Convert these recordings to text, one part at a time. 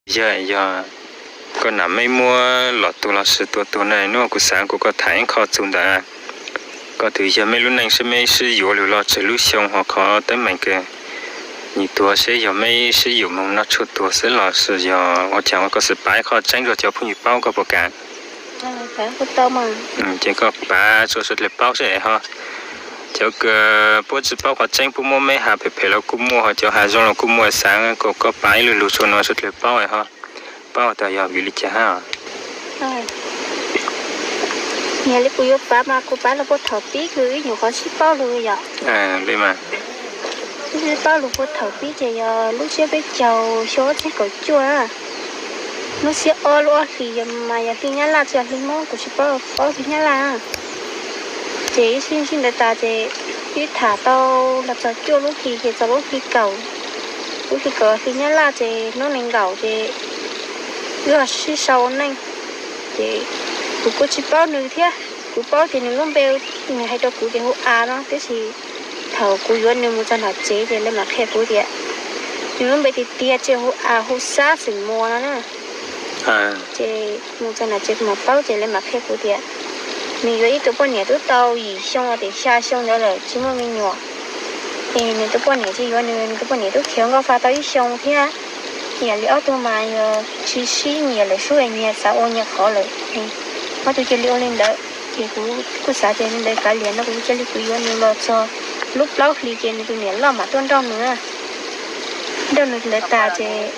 Yog, yog koj nam mej muab los tuag los sis tua tuag na, hnub kuv xaav kuv koj tham ib qho txug ntawm koj tus yawg mej lub neej seb mej sib yuav lug los tsawg lub xyoo, ho qhov teeb meem kws nwg tuag seb yog mej sib yuav moog noj tshuaj tuag xwb los sis yog ua caag, ua koj xav pav ib qho tseeb rua cov phooj ywg paub koj puas kam? Ces koj pav rua suav dlawg paub seb ho. Cov kws puab tsi paub qhov tseeb puab muab mej has phem phem los kuj muaj, ho cov has zoo los kuj muaj, xaav kom koj pav ib lu lug rua nuav suav dlawg paub ho. Paub tas yog vim li cas hab? Yog li kuv yuav pav mas kuv pav los puag thaum pib kws ib nyuag qhov sib paub lug yom. Sib paub lug puag thaum pib ces yog lub tsiab peb caug xyoo ob txhiab kaum cuaj, lub xiab ob lub ob hlis mas yog hli nyab laj tsi yog hli moob kuv tsi paub, paub hli nyab laj. Ces ib sib sib ntawd tas ces wb tham tau los txog cuaj lub hlis ces txog lub hli kaum, lub hli kaum hli nyab laj ces hnub nees nkaum ces wb ho sib sau ua neej. Ces kuv kuj tsi paub nws thiab, kuv paub ces nws lub npe, nws hais rau kuv ces hu A no, tab sis thaum kuv yuav nws mus txog nram tsev ces lawv mam qhia kuv tias nws lub npe tiag tiag tsi hu A, hu Xab Xeem Muas no na. Ces mus txog nram tsev kuv mam paub ces lawv mam qhia kuv tias nws yuav ib tug poj niam twb tau yim xyoo los tes xya xyoo ntawd lawm tsis muaj me nyuam. Es nws tus poj niam tsis yuav nws, nws tus poj niam twb khiav nkauj fa tau ib xyoo thiab. Yam li ob tug mas yog tsis sib nyiam lawm, sib nyias xav ua nyias qhov lawm. Ob tug cia li ua li ntawd ces kuv kuj xav tias li ntawd kav liam no kuv cia li kuv yuav nws los txog lub plaub hlis ces nws tus niam loj mam tuaj nrauj nws. Nrauj nws ntawd tas ces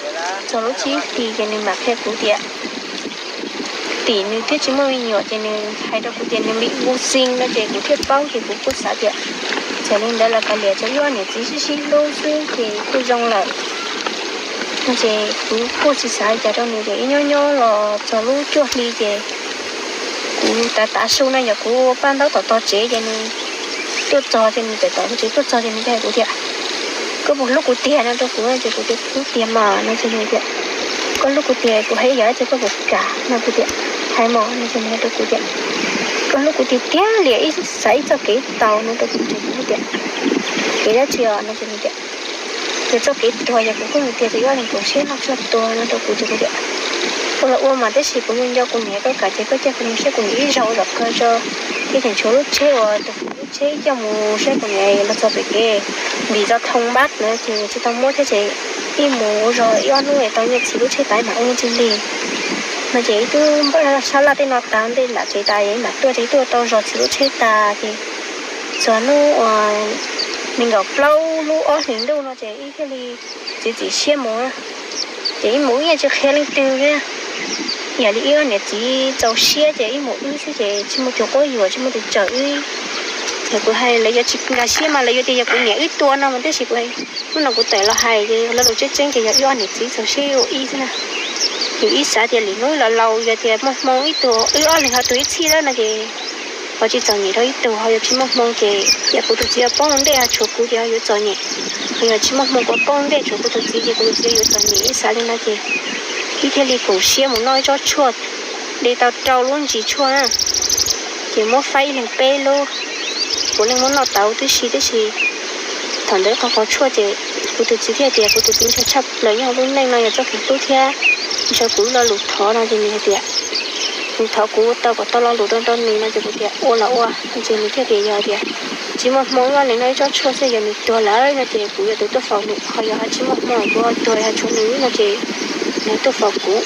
txog lub tsib hlis ces nws mam qhia kuv tias tim nws twb tsis muaj me nyuam ces nws hais rau kuv tias nws bị vô sinh no ces kuv thiaj paub ces kuv kuj xav tias txawm li ntawd los kav liam ces wb ob niam txiv sib sib hlub xwb ces kuj zoo lawm. Ces kuv kuj tsis xav li cas rau nws ces ib nyob nyob los txog lub cuaj hli ces kuv tav tav su no yog kuv ua paj ntaub tom tog tsev ces nws tuaj txog ces nws tawm tom tsev tuaj txog ces nws hais kuv tias koj puas hlub kuv tiag no rau kuv ces kuv tias hlub tiag mas no ces nws tias koj hlub kuv tiag kuv hais ib yam ces koj puas kam no kuv tias hais mas no ces nws hais rau kuv tias koj hlub kuv tiag tiag li ib xav ib txoj kev tau no rau kuv ces kuv tias kev dab tsi os no ces nws tias ces txoj kev tuag yog kuv pheej tias ces ib ob leeg kaum siab noj tshuaj tuag no rau kuv ces kuv tias ua los ua mas tab sis kuv nco nco kuv niam koj kam ces koj coj kuv mus saib kuv niam ib zaug zom kawg tso. Thiab tseem tshuav lub tsheb uas tus lub tsheb coj mus saib kuv niam los txog pem kev vim zov thoo npab na ces tsis tau muab thiab ces ib mus ua zog ib ob hnub es tau nyiaj txhis lub tsheb tas mam ua nyiaj txhis li no ces ib tug npaj sab laj tej no tas ntej nram tsev tas mam tuaj ces ib tug tau zov txhis lub tsheb tas ces txog hnub uas nees nkaum plaub lub ob hlis ntuj no ces ib thiaj li txiav txim siab mus. Ces ib mus ib yeej tsis qhia leej twg thiab. Yam li ib ob niam txiv txaus siab ces ib mus wb xwb ces tsis muaj tus quab yuam tsis muaj tus tsawm wb. Ces kuv hais lawv yuav tsis nkag siab mas lawv yuav tias yog kuv niam wb tua no mas tab sis kuv hnub no kuv tawm los hais ces lawv lus tseeb tseeb ces yog wb ob niam txiv txaus siab ua ib xwb na. Yus ib xav tias lwm hnub los laus yog tias muaj hmoo ib tug wb ob leeg ho tus ib txhij lawm no ces ho tsis txom nyem rau ib tug ho yog tsis muaj hmoo ces yog kuv tus txiv ho poob ua ntej ho tshuav kuv ces ho yuav txom nyem. Ho yog tsis muaj hmoo kuv poob ua ntej tshuav kuv tus txiv ces kuv tus txiv yuav txom nyem ib xav li no ces ib thiaj li koom siab mus noj ib tsob tshuaj, de tau rau lub ntsis tshuaj na. Ces muab faib ib leeg peb lub, puav leej muab noj tau tib si tib si. Thaum ntawd qhov qhov tshuaj ces kuv tus txiv thiaj tias kuv tus txiv ntshaw tshaj plaws nyob hauv lub neej no yog txoj kev hlub thiab ntshaw kuv lo lus thov no ces nws hais tias nws thov kuv tau kom tau lo lus rau rau nws no ces kuv tias ua los ua no ces nws thiaj tias yog tias tsis muaj hmoo ib leeg noj ib tsob tshuaj xwb yog nws tuag lawm no ces kuv yog tus tuaj faus nws, ho yog ho tsis muaj hmoo kuv ho tuag ho tshuav nws no ces nws tuaj faus kuv.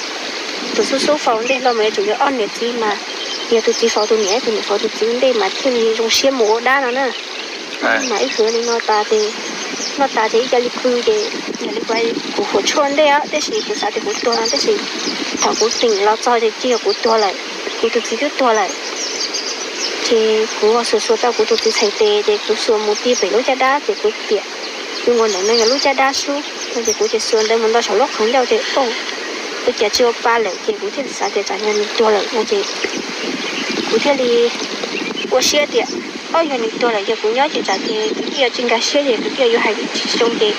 Tus xub xub faus ntej hlo mas yuav tsum yog ob niam txiv mas, yog tus txiv faus tus niam, tus niam faus tus txiv ntej mas thiaj li zoo siab mus ua dab no na. Mas ib hwv li no tas ces, noj tas ces ib co li pw ces, yog li kuv, kuv huam tshuaj ntej tab sis kuv xav tias kuv tuag no tab sis thaum kuv teem los txog ces tsis yog kuv tuag lawm, kuv tus txiv twb tuag lawm. Ces kuv xuas xuas tau kuv tus txiv txhais tes ces kuv xuas mus ti pem lub caj dab ces kuv tias, kuv nkaus ntawm no yog lub caj dab sub no ces kuv ces xuas ntawd mus nto saum lub qhov ncauj ces, ua cas tsis ua pa lawm ces kuv thiaj li xav tias tsam yog nws tuag lawm no ces kuv thiaj li ua siab tias, ob yog nws tuag lawm ces kuv nyob ces tsam ces kuv twb yuav tsis nkag siab ces kuv twb yuav hais tsis zoo ces,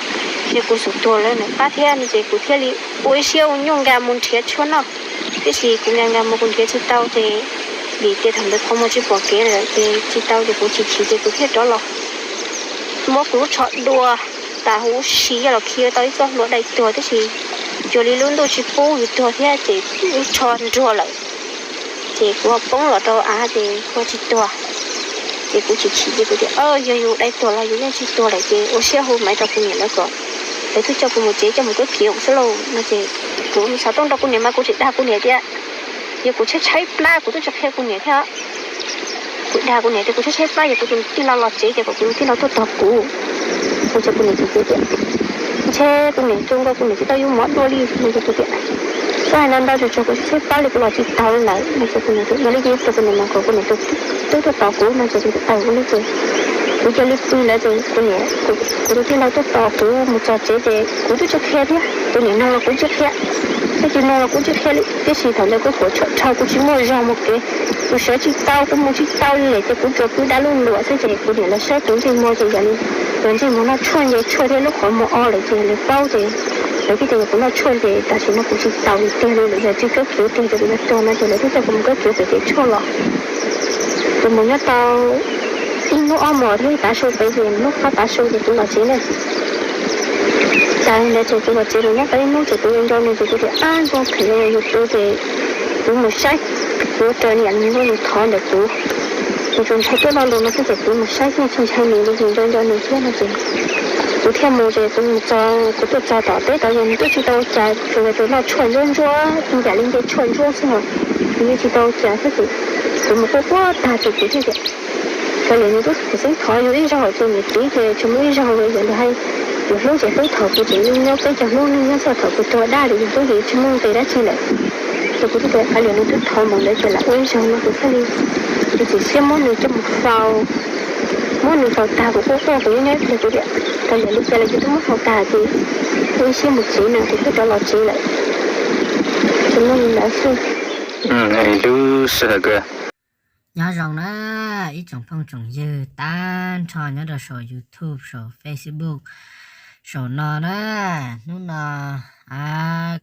ces kuv xub tuag lawm nws qab thiab no ces kuv thiaj li ua ib siab ua nyuj nkag mus nrhiav tshuaj noj. Tiam sis kuv nkag nkag mus kuv nrhiav tsis tau ces, vim tias thaum ntawd qhov muag tsis pom kev lawm ces tsis tau ces kuv chim chim ces kuv thiaj rov los muab kuv lub tsho dua tas huv si coj los khi tau ib txoj hlua dai tuag tiam sis cuag li lub ntuj tsis pub yus tuag thiab ces lub tsho nruag lawm. Ces kuv ho poob los rau av ces kuv tsis tuag. Ces kuv chim chim ces kuv tias, yog yus dai tuag los yus yeej tsis tuag lawm ces ua siab hu maiv rau kuv niam lawv kom lawv twb coj kuv mus tsev coj mus kawb khiav xwb lauj no ces kuv xav tuaj nrog kuv niam mas kuv tseem dag kuv niam tias, yog kuv tshaib tshaib plab kuv twb tsis qhia kuv niam thiab. Kuv dag kuv niam tias kuv tshaib tshaib plab yog kuv tus tij laug los tsev ces kom kuv tus tij laug tuaj tos kuv. Kuv teb kuv niam ces kuv tias, ntshe kuv niam zoo nkaus kuv niam tsis tau yuav mov dua li no ces kuv tias, koj hais no ntau tsuag tsuag kuv tshaib plab li kuv los tsis taus li lawm no ces kuv niam tias yog li ces yuav rau kuv niam mas kom kuv niam tus tub tuaj tos kuv no ces kuv tias ua li ces kuv cia li pw lawm ces kuv niam, kuv tus tij laug tuaj tos kuv mus txog tsev ces kuv twb tsis qhia thiab, kuv niam nug los kuv tsis qhia, thiab tsis nug los kuv tsis qhia li. Tiam sis thaum ntawd kuv huam tsham dhau kuv tsis muaj zog mus kev, kuv sawv tsis tau kuv mus tsis tau li lawm ces kuv tsuas pw dab lub luam xwb ces kuv niam lawv saib kuv ntsej muag ces yog li, yog ntsej muag noj tshuaj nce tshuaj thiab lub qhov muag o lawm ces lawv paub ces lawv thiaj tias yog kuv noj tshuaj ces tam sim no kuv tsis taus tiag li lawm, yog tsis kawb khiav tiag ces kuv yuav tuag no ces lawv thiaj coj kuv mus kawb khiav pem kev tshuaj los. Kuv mus nyob tau ib hnub ob hmos thiab tav su pem ces hnub qab tav su ces kuv los tsev na. Cas ntawd ces kuv los tsev mus nyob tau ib hnub ces kuv yuav nco nws ces kuv tias ab zoo kheev yus pw ces kuv mus saib, kuv raws niam nws nug nws thov ntawm kuv, nws tsuas ntshai tuaj lo lus no xwb ces kuv mus saib thiaj tsis ntshai nws li, nco nco nws thiab no ces kuv thiaj mus ces kuv mus txog, kuv tuaj txog tom teb tod ces nws twb tsis tau ua cas, tsuas yog tus noj tshuaj ntsuab ntsuab ib yam li nce tshuaj ntsuab xwb os, nws yeej tsis tau ua cas thiab ces kuv mus quaj quaj tag ces kuv thiaj tias, kav liam nws twb xeeb thov yus ib zaug ces niam txiv ces tsis muaj ib zaug li, yog li hais yus hlub ces hlub thaum kuv tseem nyob peb caug hnub, nws nyob txog thaum kuv tuag dab ces yus hlub ces tsis muaj nqis dab tsi lawm. Ces kuv thiaj tias kav liam nws twb thov mus ntawd ces lam ua ib zaug no kuv thiaj li, kuv txiav siab muab nws coj mus faus. Muab nws faus tag kuv quaj quaj kuv nyob nyob ces kuv tias kav liam li cas los yus twb muab faus tag ces ua ib siab mus tsev no ces thiaj rov los tsev lawm. Ces muaj li ntawd xwb. Lub sij hawm kawg. Nyob zoo na ib tsoom phooj tsoom ywg tag nrho nyob rau saum YouTube, saum Facebook, saum no na. Hnub no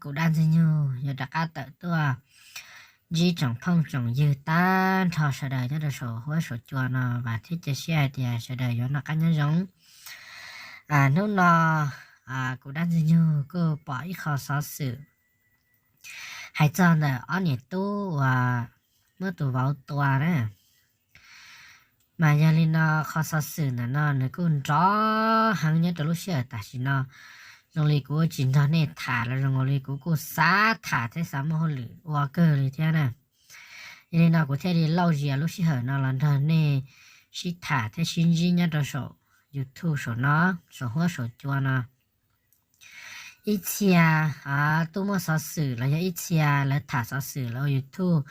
kuv Dab Ntxwg Nyug yuav rov qab tawm tuaj ntsib tsoom phooj tsoom ywg tag nrho sawv daws nyob rau saum huab saum cua no, vam thiab cia siab hais tias sawv daws yuav noj qab nyob zoo. Hnub no kuv Dab Ntxwg Nyug kuj pom ib qho xov xwm hais txog ntawm ob niam tub uas muab tus vauv tua na. Mas yog li no, qhov xov xwm ntawm no nws kuj nrov heev nyob rau lub sij hawm tam sim no. Zoo li kuv tsis nrog nej tham los zoo li kuv kuj xav tham thiab xav muaj hauj lwm ua kawg li thiab na. Yog li no kuv thiaj li lauj zias lub sij hawm no los nrog nej sib tham thiab sib ntsib nyob rau saum YouTube saum no, saum huab saum cua no. Ib txhia tub muab xov xwm los yog ib txhia lawv tham xov xwm lawv ua YouTube,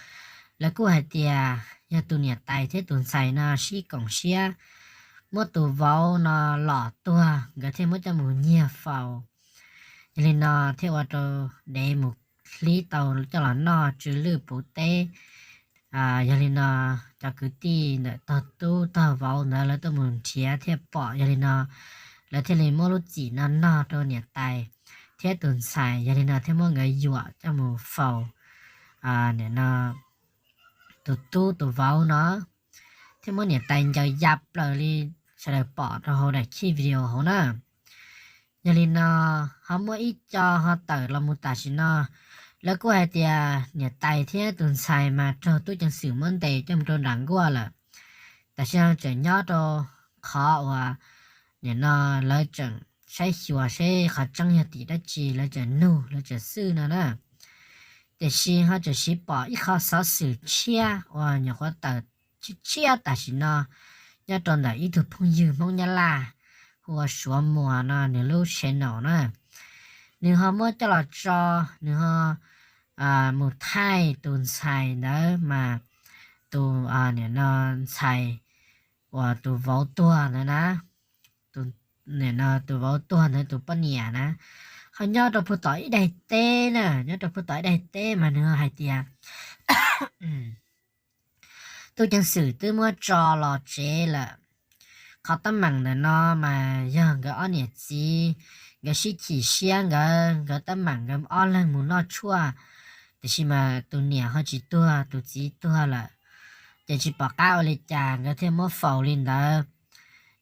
lawv kuj hais tias yog tus niam tais thiab tus ntxhais no sib koom siab muab tus vauv no lom tuag nkawd thiaj muab coj mus nyiag faus. Yog li no thiaj ua rau dev mus hlib tau coj los noj tsw lwj puv teb. Yog li no cov kwv tij ntawm tog tub tog vauv ntawd lawv tuaj mus nrhiav thiaj pom, yog li no lawv thiaj li muab lub txim no nog rau niam tais thiab tus ntxhais, yog li no thiaj muab nkawd yuam coj mus faus. Nim no tus tub tus vauv no thiaj muab niam tais ncaws ya plaws li sawv daws pom rau hauv daim khij video hauv na. Yog li no ho muaj ib co ho tawm los mus tam sim no, lawv kuj hais tias niam tais thiab tus ntxhais mas raug tub ceev xwm muab ntes coj mus rau nram nkuaj lawm. Tam sim no tseem nyob rau qhov uas nim no lawv tseem saib xyuas seb qhov tseeb yog tim dab tsi, lawv tseem nug lawv tseem xwb no na. Tiam sis ho tseem siv pom ib qho xov xwm tshiab uas nyuam qhuav tawm tshiab tshiab tam sim no nyob rau ntawm ib tug phooj ywg Hmoob Nyab Laj hu ua Suav Muas no nws lub channel na. Nws ho muab coj los tso, nws ho mus thaij tus ntxhais ntawd mas tus nim no ntxhais uas tus vauv tuag ntawd na, nim no tus vauv tuag ntawd tus poj niam na, ho nyob rau puag tom ib daim teb na, nyob rau puag tom ib daim teb mas nws ho hais tias tub ceev xwm twb muab tso los tsev lawm. Qhov teeb meem ntawm no mas yog nkawd ob niam txiv nkawd sib chim siab, nkawd nkawd teeb meem nkawd ob leeg mus noj tshuaj, tiam sis mas tus niam ho tsis tuag, tus txiv tuag lawm, ces tsis pom qab ua li cas nkawd thiaj muab faus li ntawd.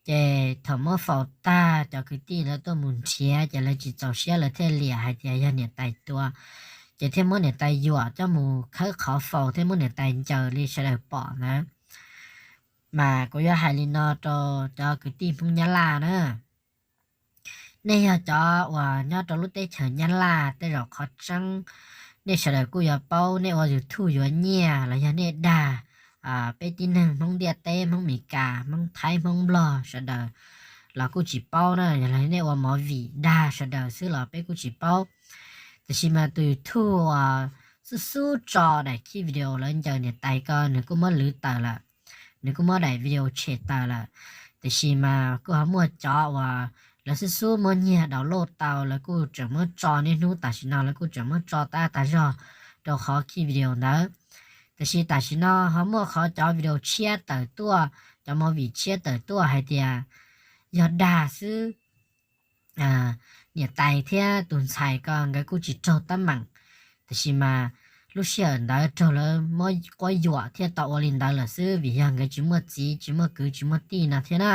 Ces thaum muab faus tag cov kwv tij lawv tuaj mus nrhiav ces lawv tsis txaus siab lawv thiaj liam hais tias yog niam tais tua, ces thiaj muab niam tais yuam coj mus khawb qhov faus thiab muab niam tais ncaws li sawv daws pom ntawd. Mas kuv yuav hais li no rau cov kwv tij Hmoob Nyab Laj na, nej yog cov uas nyob rau lub teb chaws Nyab Laj tej zaum qhov tseeb nej sawv daws kuj yuav paub, nej ua YouTube yuav nyiaj los yog nej dag peb tib neeg Hmoob ntiaj teb, Hmoob Meskas, Hmoob Thaib, Hmoob Nplog sawv daws los kuj tsis paub na, yog nej ua movie dag sawv daws xwb los peb kuj tsis paub. Tiam sis mas tus YouTube uas xub xub tso daim khib video lawv ncaws niam tais ko nws kuj muab lwv tawm lawm, nws kuj muab daim video tshem tawm lawm. Tiam sis mas kuj ho muaj cov uas lawv xub xub muab nyiag download tau lawv kuj tseem muab tso, niaj hnub tam sim no lawv kuj tseem muab tso tab tag zog rau qhov khib video ntawd. Tiam sis tam sim no ho muaj qhov cov video tshiab tawm tuaj, cov movie tshiab tawm tuaj hais tias yog dag xwb. Niam tais thiab tus ntxhais ko nkawd kuj tsis raug teeb meem, tiam sis mas lub sij hawm ntawd raug lawv muab quab yuam thiaj tau ua li ntawd lawm xwb, vim yog nkawd tsis muaj txiv tsis muaj kwv tsis muaj tij no thiab na.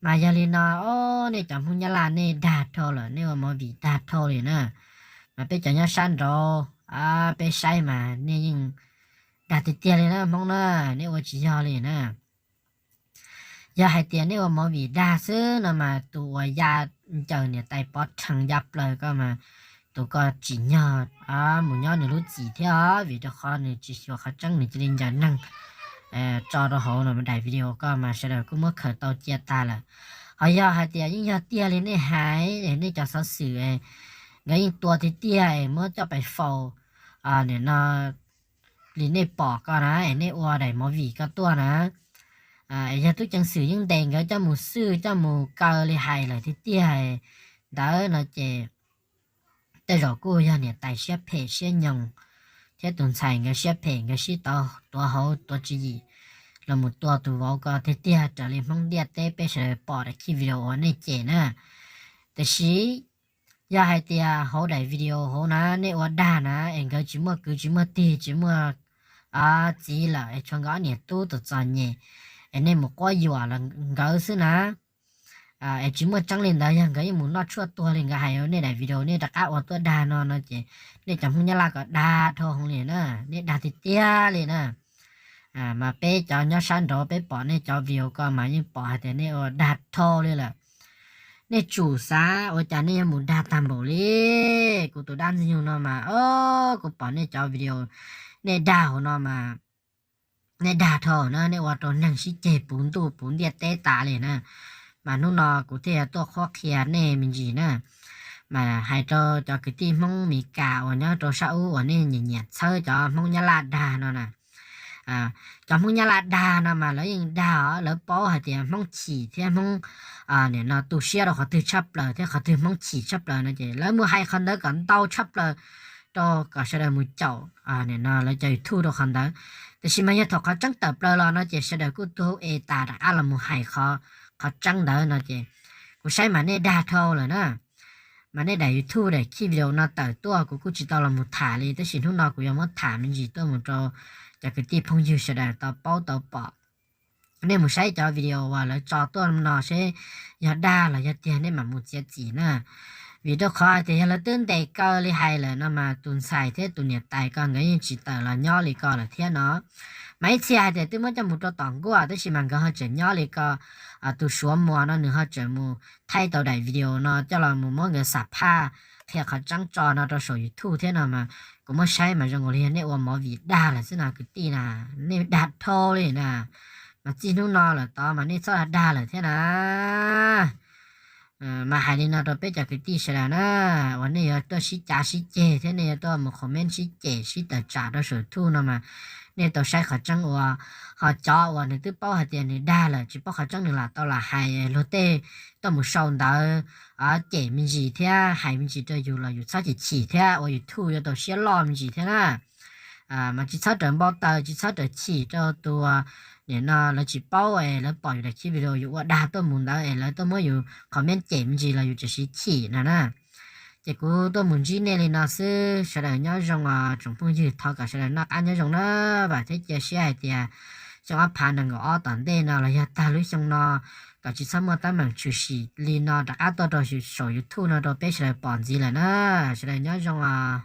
Mas yog li no, o, nej cov Hmoob Nyab Laj nej dag dhau lawm, nej ua movie dag dhau li na. Mas peb cov nyob sab nraud peb saib mas nej yeej dag tiag tiag li na Hmoob na, nej ua tsis yog li na. Yog hais tias nej ua movie dag xwb no mas tus uas ya ncaws niam tais pov rhees ya plaws ko mas tus ko tsim nyog mus nyob nws lub txim thiab os, vim rau qhov nws tsis xyuas qhov tseeb nws cia li ncaws neeg tso rau hauv no daim video ko mas sawv daws kuj muab khaws tau cia tas lawm. Ho yog hais tias yeej yog tiag li nej hais, nej cov xov xwm nkawd yeej tua tiag tiag es muab coj pais faus nim no li nej pom ko na, es nej ua daim movie ko tuaj na, es yog tub ceev xwm yeej ntes nkawd coj mus xwj coj mus kaw li hais lawm tiag tiag ntawd no ces tej zaum kuj yog niam tais siab phem siab nyoos thiab tus ntxhais nkawd siab phem, nkawd sib tau tuav hauv tuav tswv yim los mus tua tus vauv ko tiag tiag raws li Hmoob ntiaj teb peb sawv daws pom daim khib video uas nej cem na. Tiam sis yog hais tias hauv daim video hauv na nej ua dag na es nkawd tsis muaj kwv tsis muaj tij tsis muaj txiv lawm es tshuav nkawd ob niam tub tus txom nyem es nej mus quab yuam los nkawd xwb na, es tsis muaj tseeb li ntawd, yog nkawd yeej mus noj tshuaj tuag li nkawd hais nej daim video nej rov qab ua tuaj dag no no ces nej cov Hmoob Nyab Laj ko dag dhau hwv li na, nej dag tiag tiag li na. Mas peb cov nyob sab nraud peb pom nej cov video ko mas yeej pom hais tias nej ua dag dhau li lawm. Nej tsum xav ua cas nej yuav mus dag tag npaum li. Kuv tus dab ntxwg nyoog no mas, o, kuv pom nej cov video nej dag hauv no mas nej dag dhau na, nej ua rau neeg sib ceg puv ntuj puv ntiaj teb tas li na. Mas hnub no kuv thiaj yuav tuaj qhuab qhia nej me ntsis na. Mas hais rau cov kwv tij Hmoob Mes Kas uas nyob rau sab ub uas nej nyiam nyiam txhawb cov Hmoob Nyab Laj dag no na, cov Hmoob Nyab Laj dag no mas lawv yeej dag os, lawv paub hais tias Hmoob chim thiab Hmoob nim no tu siab rau qhov twg tshaj plaws thiab qhov twg Hmoob chim tshaj plaws no ces lawv mus hais qhov ntawd kom ntau tshaj plaws rau kom sawv daws mus caum nim no lawv cov YouTube rau qhov ntawd. Tiam sis mas yog thaum qhov tseeb tawm plaws los no ces sawv daws kuj tuag es tas rov qab los mus hais qhov tseeb ntawd no ces kuv saib mas nej dag dhau lawm na. Mas nej daim YouTube daim khij video no tawm tuaj kuv kuj tsis tau los mus tham li, tab sis hnub no kuv yuav muab tham me ntsis tuaj mus rau cov kwv tij phooj ywg sawv daws tau paub tau pom. Nej mus saib cov video uas lawv tso tuaj no seb yog dag los yog tiag nej mam mus txiav txim na. Vim rau qhov hais tias yog lawv twb ntes kaw li hais lawm no mas tus ntxhais thiab tus niam tais ko nkawd yeej tsis tawm los nyob li ko lawm thiab no. Mas ib txhia hais tias twb muab coj mus rau tom nkuaj tab sis mas nkawd ho tseem nyob li ko, tus Suav Muas no nws ho tseem mus thaij tau daim video no coj los mus muab nkawd xam phaj qhia qhov tseeb tso no rau saum YouTube thiab no mas kuv muab saib mas zoo nkaus li yog nej ua movie dag lawm xwb na kwv tij na, nej dag dhau li na. Mas txij hnub no lawm tod mas nej txhob dag lawm thiab na. Mas hais li no rau peb cov kwv tij sawv daws na, uas nej yuav tuaj sib cav sib ceg thiab nej yuav tuaj mus comment sib cem sib tawm tsam rau saum YouTube no mas nej tau saib qhov tseeb ua. Ho cov uas nws twb paub hais tias nws dag lawm tsis paub qhov tseeb nws lam tau lam hais, luag tej tuaj mus sau ntawv cem me ntsis thiab hais me ntsis rau yus los yus txhob chim chim thiab ua YouTube yuav tau siab loj me ntsis thiab na. Mas tsis txhob rawm npau taws tsis txhob rawm chim rau tus nim no lawv tsis paub es lawv pom yus daim khij video yus ua dag tuaj mus ntawd es lawv tuaj muab yus comment cem me ntsis los yus tseem siv chim no na. Ces kuv tuaj mus ntsib nej li no xwb, sawv daws nyob zoo os tsoom phooj ywg, thov kom sawv daws noj qab nyob zoo na. Vam thiab cia siab hais tias xyoo ob phav nees nkaum ob tom ntej no los yog tag lub xyoo no kom tsis txhob muaj teeb meem tshwm sim li no rov qab tuaj rau saum YouTube no rau peb sawv daws pom ntxiv lawm na. Sawv daws nyob zoo os.